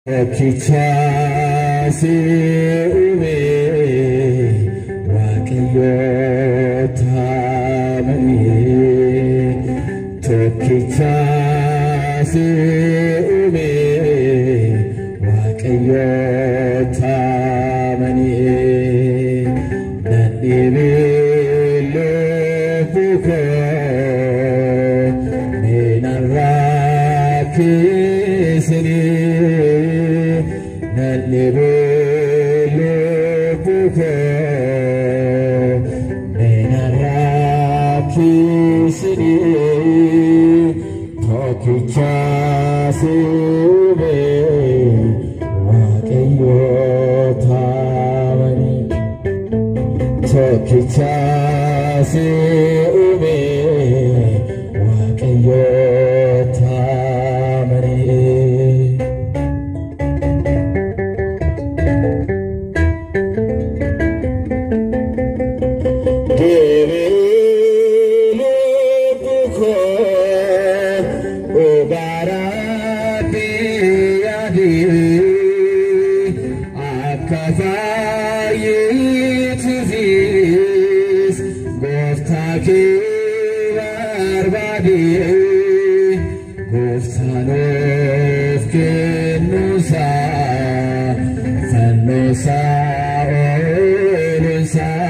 Tokkicha si uume Waaqayyo taamanii. Tokkicha si uume Waaqayyo taamanii. Nan dhibee lubbuu koo minarraa keessanii. Nan dhibee lubbuu koo minarraa keessanii. Tokkicha si uume Waaqayyo taamanii. Tokkicha si uume Waaqayyo taamanii. Deebiin lubbuu koo dhugaraa biyyaadhi akka fayyituufis gooftaa kee barbaadi. Gooftaan of kennuusaa fannoosaa ooluunsaa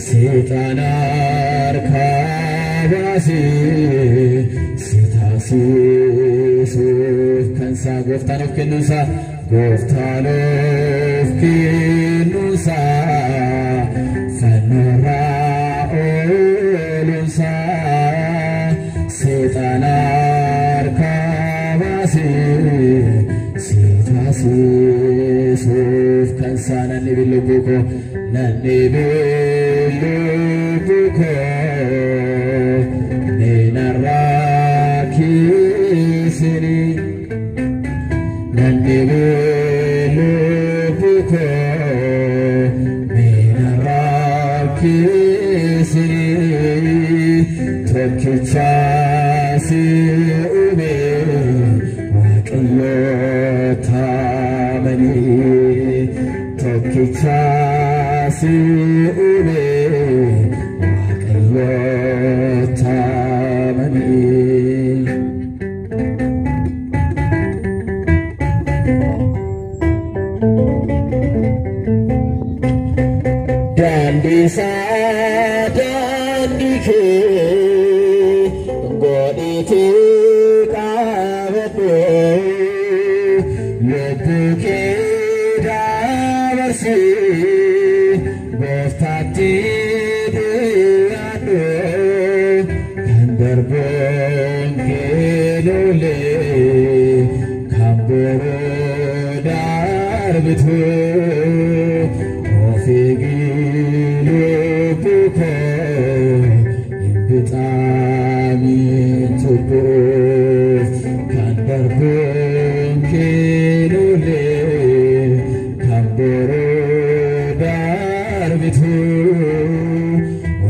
seexana harkaa baasee si taasisuuf kansaa. Gooftaan of kennuusaa, gooftaan of kennuusaa fannoorraa ooluunsaa seexana harkaa baasee si taasisuuf kansaa. Nan dhibee lubbuu koo, nan dhibee lubbuu koo minarraa keessanii. Nan dhibee lubbuu koo minarraa keessanii. Tokkicha si uume Waaqayyo taamanii. Tokkicha si uume Waaqayyo taamanii. Daandii isaa daandii kee godhiitii qabadhu, lubbuu kee dabarsii gooftaatti dhiyaadhu. Kan darbuun kee loolee kan boroo darbitu of eegi lubbuu koo hin bixaamin cubbuuf. Kan darbuun kee loolee kan boroo darbitu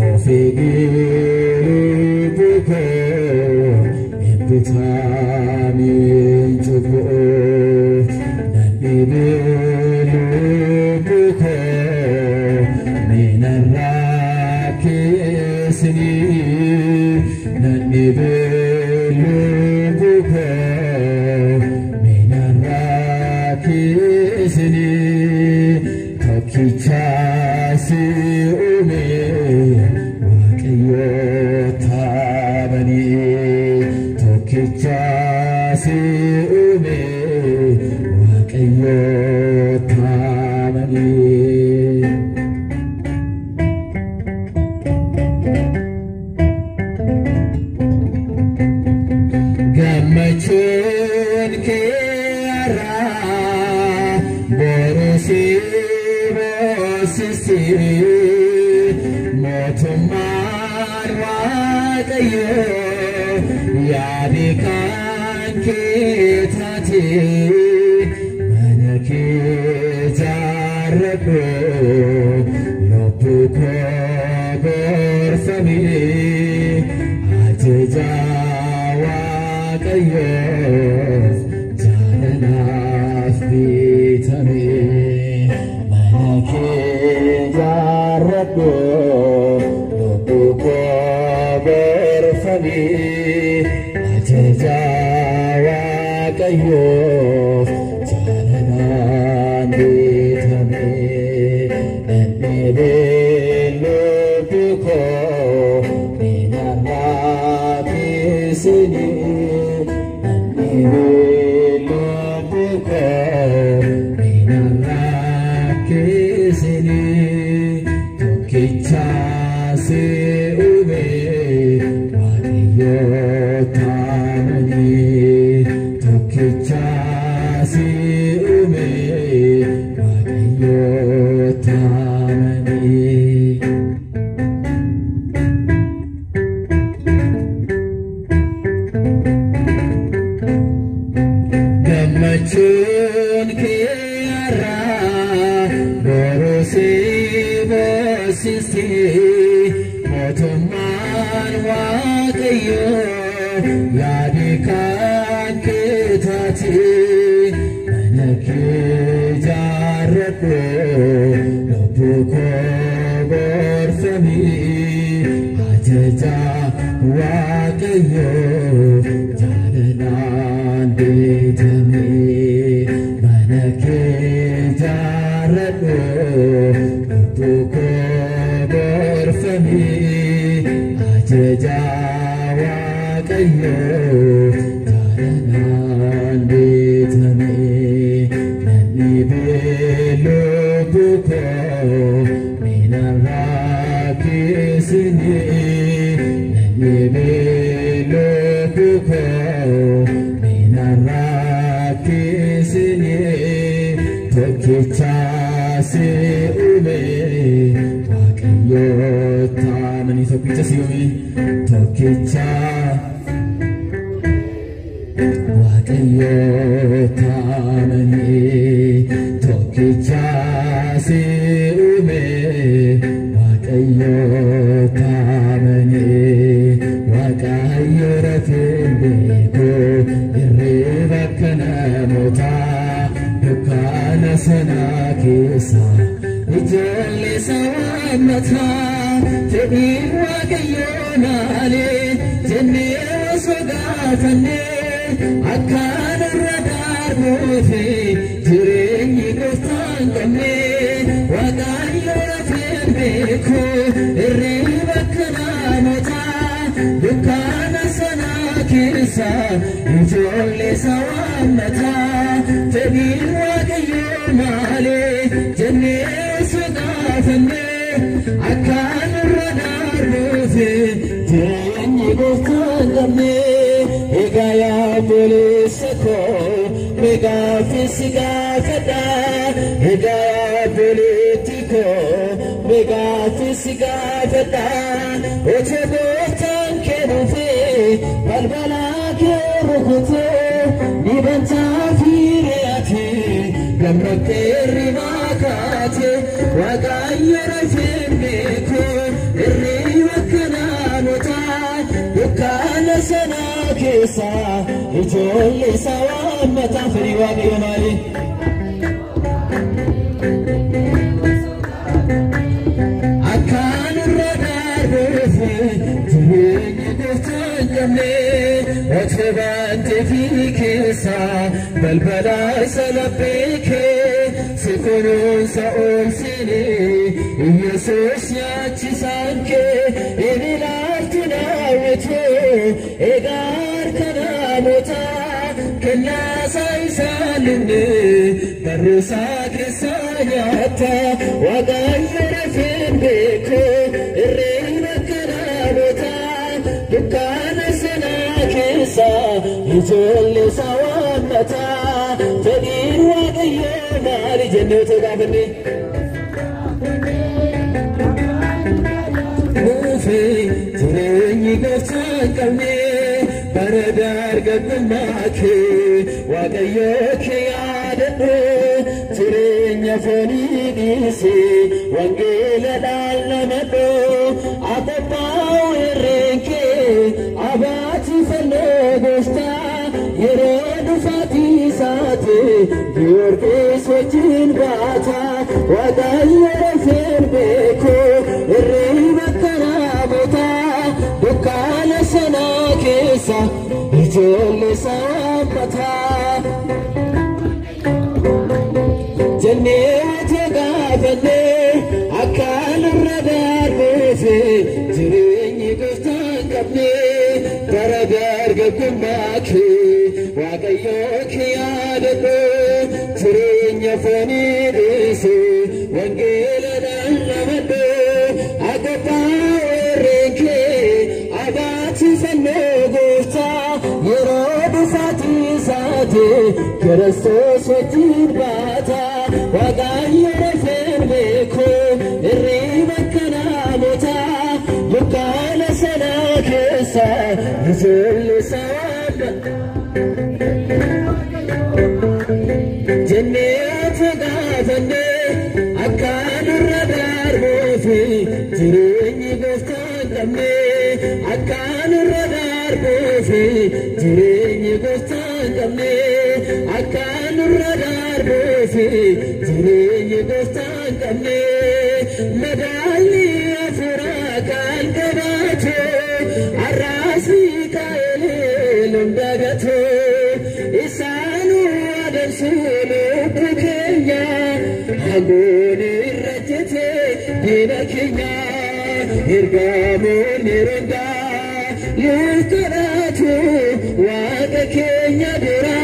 of eegi lubbuu koo hin bitaamin cubbuuf. Nan dhibee lubbuu koo minarraa keessanii. Nan dhibee lubbuu koo minarraa keessanii. Tokkicha si uume Waaqayyo taamanii. Tokkicha si uume Waaqayyo taamanii. Gammachuun kee har'aa boru si boosisti. Mootummaan Waaqayyoo yaadi kan kee taate. Mana kee jaarradhu lubbuu koo gorfamee ajaja Waaqayyoof jaalala. naaf bitame mana kee jaarradhu lubbuu koo gorfame ajaja Waaqayyoo jaalalaan bitame namni lubbuu koo minarraa keessini namni lubbuu koo minarraa keessini tokkicha si uume Waaqayyo taamanii tokkicha si uume Waaqayyo taamanii. Gammachuun kee boruu si boosisti mootummaan Waaqayyoo yaadi kan kee taati mana kee jaarradhu lubbuu koo gorfami ajaja Waaqayyoo jaalalaan bitame mana kee jaarradhu lubbuu koo gorfami ajaja Waaqayyoo jaalalaan bitame namni lubbuu koo minarraa keessini namni lubbuu koo minarraa keessini tokkicha si uume Waaqayyo taamanii tokkicha si uume tokkicha Waaqayyo taamanii tokkicha si uume Waaqayyo taamanii Waaqayyo rafeen beeku hirriba akka namootaa dukkaana sana keessa ijoollee sawaannataa fedhiin Waaqayyoo maalee jennee osoo gaafannee akkaan irra darbuufi jireenyi gooftaan qabne Waaqayyo rafeen beeku hirriba akka namootaa dukkaana sana keessa ijoollee sawaannataa fedhiin Waaqayyoo maalee jennee osoo gaafannee akkaan irra darbuufi jireenyi gooftaan qabne egaa yaa obboleessa koo mee gaaffii si gaafadha egaa yaa obboleetti koo mee gaaffii si gaafadha otoo gooftaan kee dhufee balbala kee rukutee ni bantaa fiireeti gammattee hirribaa kaate Waaqayyo rafeen beeku hirriba akka namootaa dukkaana sana keessa ijoollee isaa waammataa fedhii Waaqayyo maali? Akkaan irra darbuuf jireenyi gooftaan qabne otoo baantee fi keessa balbala isa laphee kee si kunuunsa oolsine Yesuus nyaachisaan kee inni ilaaltu daawwitu egaa harka namootaa kennaasaa isaa lubne barruusaa keessaa nyaata Waaqayyo rafeen beeku hirriba akka namootaa dukkaana sana keessa ijoollee isaa waammataa fedhiin Waaqayyoo maali jennee otoo gaafanne. Nuufi jireenyi gooftaan qabne bara dargaggummaa kee Waaqayyo kee yaadadhu jireenya foonii dhiisi wangeela dhaalamadhu abbabbaa'u irreen kee abaati fannoo gooftaa yeroo dhufu. dhufaatii isaati Giyoorgis wajjin baata. Waaqayyo rafeen beeku hirriba karaabota dukkaana sana keessa ijoollee saammata. Jennee gaafanne akka nurra darbuuf jireenyi gooftaan qabne bara dargaggummaa kee Waaqayyoo kee yaadadhu jireenya foonii dhiisi wangeela lallabadhu akka warreen kee abaachifannoo gooftaa yeroo dhufaatii isaati Kiristoos wajjin baata. Waaqayyo rafeen beeku hirriba kanaamota dukkaana sana keessa ijoollee saaba. Jennee gaafanne akka nurra darbuuf jireenyi gooftaan qabne akka nurra darbuuf jireenyi gooftaan qabne akka nurra darbuuf jireenyi gooftaan qabne madaalli afuraa kan qabaatu arraas Miikaa'el dagatu isaanuu adamsu lubbuu keenya hangoon irra jete diina keenya ergamoonni rondaa nuuf kadhatu waaqa keenya dura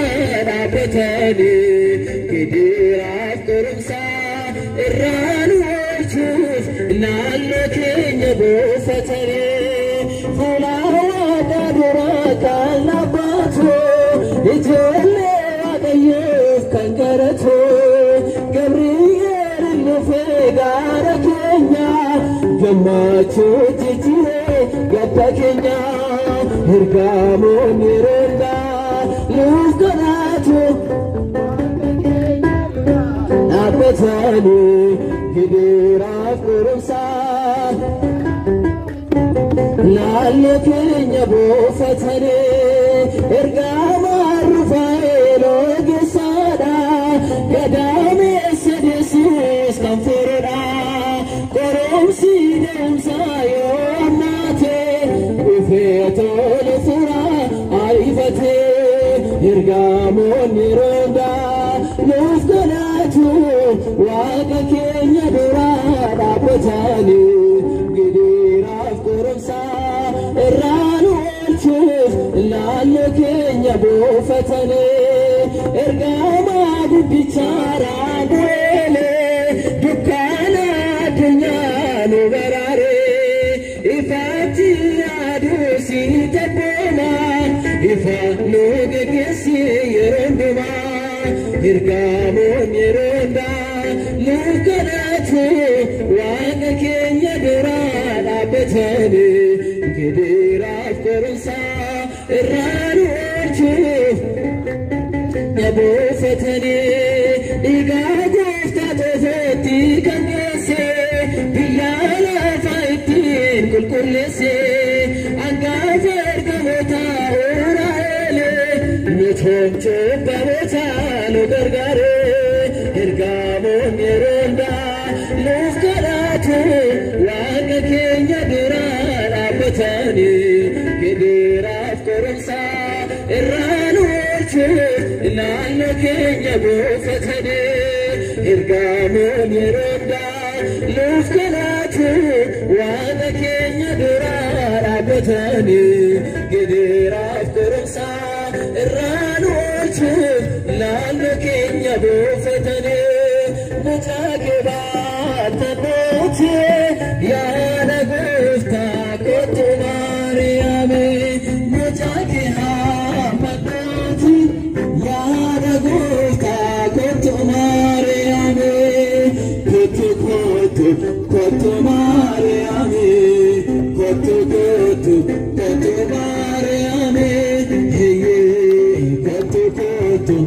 dhaabbatanii gidiraaf qorumsaa irraa nu oolchuuf naannoo keenya buufatanii fuula waaqa dura kan dhaabbatu ijoollee waaqayyoof kan kadhatu Gabri'eel dhufee gaara keenya gammachuu jijjiiree gadda keenya ergamoonni rondaa nuuf kadhatu dhaabbatanii gidiraaf qorumsaa naannoo keenya buufatanii ergamaa Rufaa'el ogeessaadha gadameessa deessus kan furuudha qorumsi deemsaa yoo ammaate dhufee tole fura ariifate ergamoonni rondaa nuuf kadhatu waaqa keenya dura dhaabbatanii gidiraaf qorumsaa irraa nu oolchuuf naannoo keenya buufatanii ergamaa guddicha Raagu'eel dukkaana addunyaa nu baraare ifaatti aduu si tabboona ifa nu geggeessi yeroo hundumaa ergamoonni rondaa nuuf kadhatu waaqa keenya dura dhaabbatanii gidiraaf qorumsaa irraa nu oolchuuf buufatanii dhiigaa gooftaa tofootti kan geesse biyya lafaa ittiin qulqulleesse hangafa ergamoota Uraa'el nutoon cubbamoota nu gargaare ergamoonni rondaa nuuf kadhatu waaqa keenya dura dhaabbatanii gidiraaf qorumsaa irraa nu oolchuuf naannoo keenya buufatanii ergamoonni rondaa nuuf kadhatu waaqa keenya dura dhaabbatanii gidiraaf qorumsaa irraa nu oolchuuf naannoo keenya buufatanii mucaa kebaatanuuti yaada gooftaa kottu Maariyaame mucaa kee haammadhuuti yaada gooftaa kottu Maariyaame kottu kottu kottu Maariyaame kottu kottu kottu Maariyaame heyyee kottu kottu.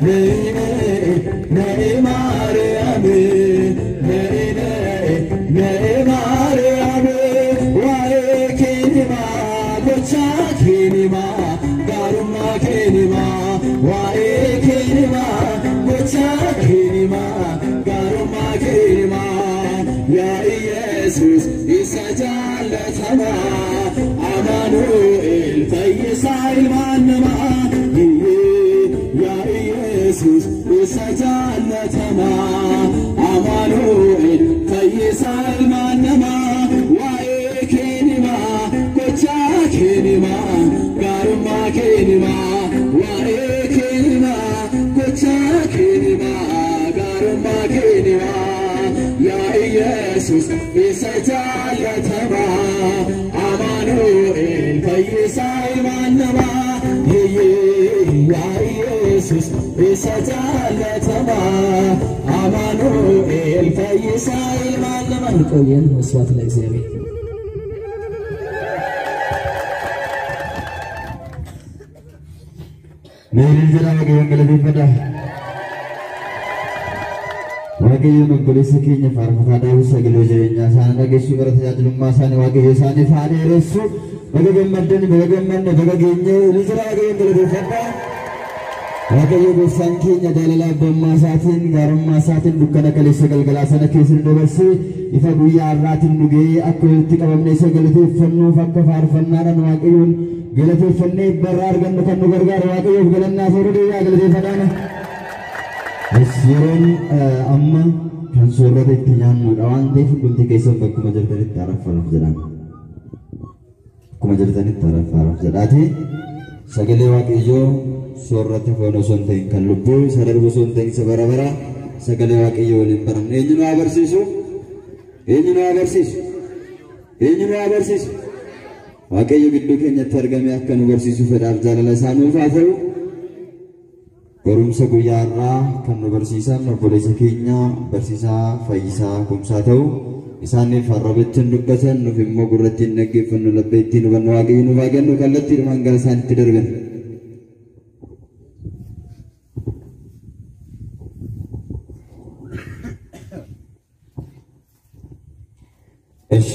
ነይ ነይ ነይ ማርያም ነይ ነይ ነይ ማርያም waa'ee keenima gochaa keenima gaarummaa keenima waa'ee keenima gochaa keenima gaarummaa keenima yaa Iyesuus isa jaalatamaa Amaanu'el fayyisaa ilmaan namaa yaa Iyesuus isa jaalatamaa Amaanu'el fayyisaa ilmaan namaa waa'ee keenima gochaa keenima gaarummaa keenima waa'ee keenima gochaa keenima gaarummaa keenima yaa Iyesuus isa jaalatamaa Amaanu'el fayyisaa ilmaan namaa yaa Iyesuus isa jaalatamaa Amaanu'el fayyisaa ilmaan namaa። ይቆየን። ወስብሐት ለእግዚአብሔር። Meerin jira Waaqayyoon galateeffadha. Waaqayyoon obboleessa keenya faarfataa Daawit sagalee jireenyaa isaanii dhageessuu bara tajaajilummaa isaanii Waaqayyo isaaniif haa dheeressu. Baga gammaddan, baga gammanne, baga geenye. Inni jira Waaqayyoon galateeffadha. Waaqayyo gooftaan keenya jaalala abbummaa isaatiin gaarummaa isaatiin dukkana kaleessa galgalaa sana keessa nu dabarsee ifa guyyaa har'aatiin nu ga'ee akka walitti qabamne isa galateeffannuuf akka faarfannaadhaan Waaqayyoon galateeffannee barra argannu kan nu gargaaru Waaqayyoof galannaa sooruu deebi'aa galateeffadhaan. Yeroon amma kan soorata itti nyaannudha waan ta'eef hundumti keessan bakkuma jirtanitti araffanuuf jedhaan. Akkuma jirtanitti araffanuuf jedhaati. Sagalee Waaqayyoo soorata foon osoo hin ta'in kan lubbuu isa darbu osoo hin ta'in isa bara bara sagalee Waaqayyoo waliin barannu. Eenyu nu haa barsiisu? Eenyu nu haa barsiisu? Eenyu nu haa barsiisu? Waaqayyo gidduu keenyatti argame akka nu barsiisu fedhaaf jaalala isaa nuuf haa ta'u. Barumsa guyyaa har'aa kan nu barsiisan obboleessa keenya barsiisaa Fayyisaa Kumsaa ta'u. Isaaniif arraba ittiin dubbatan nuuf immoo gurra ittiin dhaggeeffannu laphee ittiin hubannu Waaqayyo nuuf haa kennu kallattiidhumaan gara isaanitti darbina. Esh